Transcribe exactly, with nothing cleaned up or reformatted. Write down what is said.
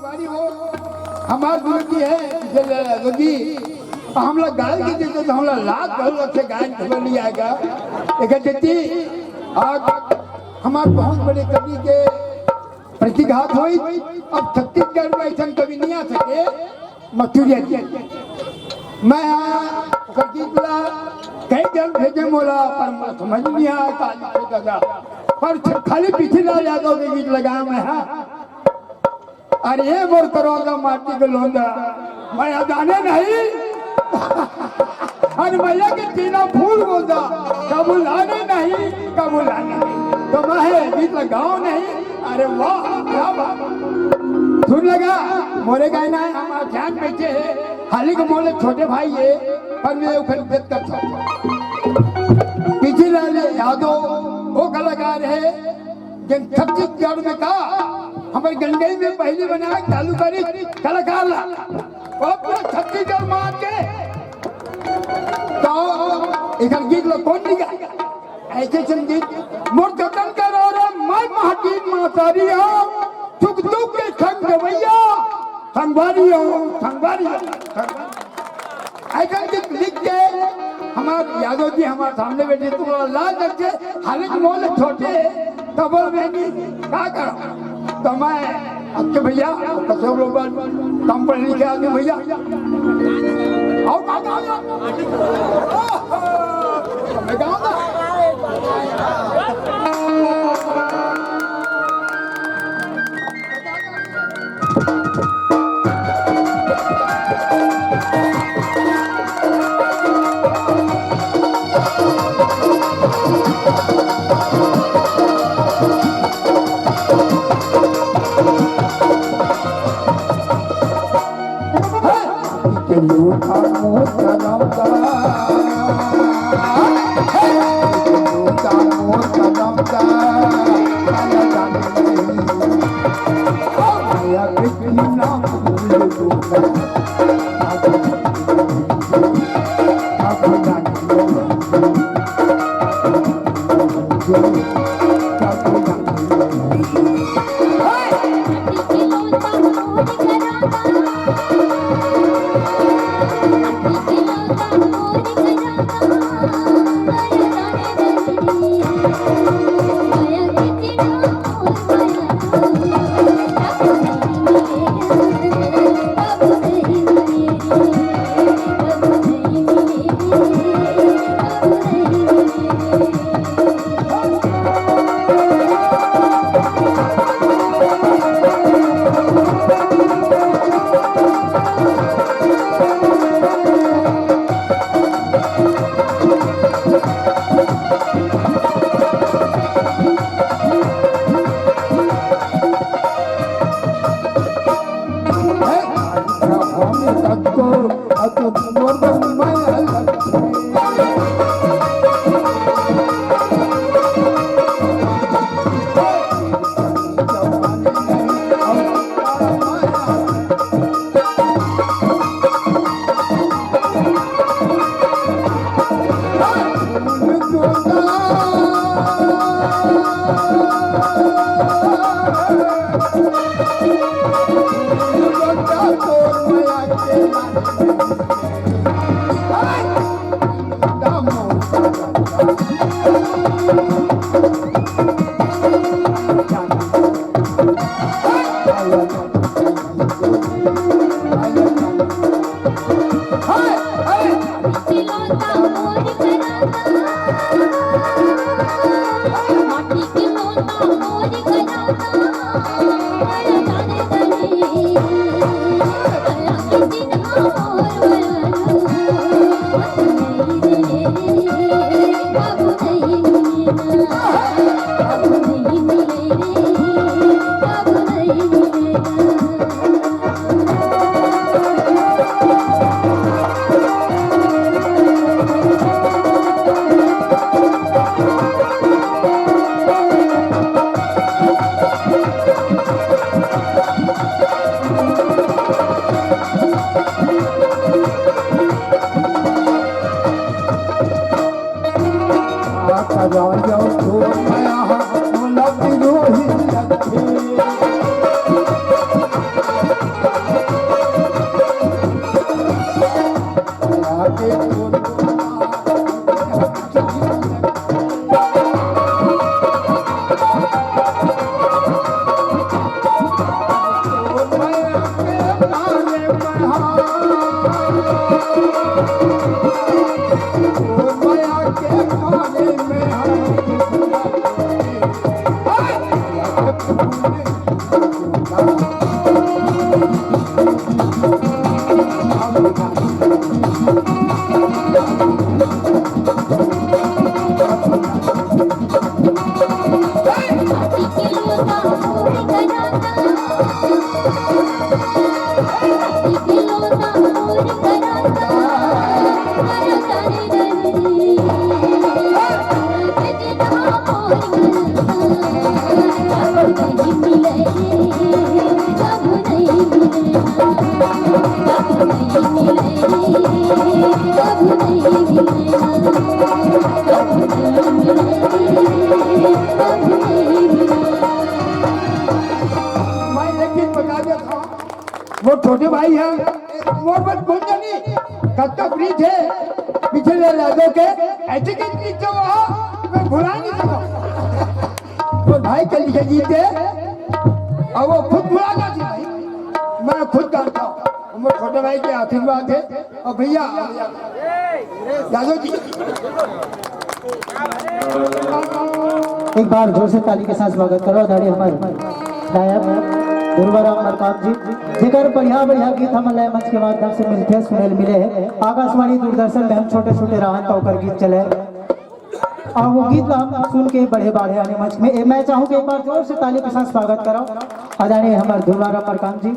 बारी हो, हमार विनती है, जे लगी, हमला गाय के देते तो हमला लाख घलो रखे गाय के खबर नहीं आएगा। एक देती, आज हमार बहुत बड़े कवि के प्रतिघात होई। अब छत्तीसगढ़ में ऐसा कवि नहीं आ सके, मथुरिया जी। मैं हाँ ओकर गीत ला कई जन भेजे मोला, पर मोला समझ नहीं आया का लिखे दादा। पर खाली पीछे लाल यादव के गीत लगाया मैं हाँ। अरे ये मोर करौंदा माटी के लोंदा, मैं अदाने नहीं। अरे मैया के तीना फूल गोंदा, कबूलाने नहीं, कबूलाने नहीं। तो मैं है गीत लगाओ नहीं। अरे वाह, क्या बात। सुन लगा, मोरे गाना है, हम ध्यान बैठे हैं। हाली के मोले छोटे भाई ये, पर मैं उखन इज्जत करता हूँ। पीछे लाले यादव, वो कलाकार है, जन छत्तीसगढ़ में का, हमारे गंडई में पहली बना चालू करी कलाकार ला। वो पूरा छत्तीसगढ़ मार के, तो इधर गीत लो कौन नहीं गा? ऐसे संगीत, मोर जतन करो रे, मैं महकीम मातारी हो, सुख दुख के संग गवैया, संगवारी हो, संगवारी हो, संगवारी। ऐसा लिख, लिख के हमार यादव जी हमार सामने बैठे, तो बोला, "लाल रख के हालिक मोल छोटे, तबल में नहीं, का करो?" तो मैं, "अच्छे भैया, आप कैसे हो लोग बात? कम पढ़े लिखे आदमी भैया। आओ, का, का, का?" मैं गाऊंगा। मैं एक चीज बता देता हूँ, वो छोटे भाई है, वो बस बोल नहीं, कब तक फ्री थे, पिछले यादों के ऐसे के पीछे वो हो, मैं भुला नहीं सकता। वो भाई के लिए जीते, और वो खुद भुला जाते भाई, मैं खुद जानता हूँ, वो छोटे भाई के आशीर्वाद है। और भैया, यादव जी, एक बार जोर से ताली के साथ स्वागत करो आदरणीय हमारे नायक दुर्गाराम मरकाम जी, जेकर बढ़िया बढ़िया गीत हमन ला मंच के माध्यम से मिलथे, सुने ल मिले हे। आकाशवाणी दूरदर्शन में हम छोटे छोटे रहन त ओकर गीत चले, और वो गीत ला हम सुन के बड़े बाढ़े आने मंच में। ए, मैं चाहूँ कि एक बार जोर से ताली के साथ स्वागत करो आदरणीय हमारे दुर्गाराम मरकाम जी।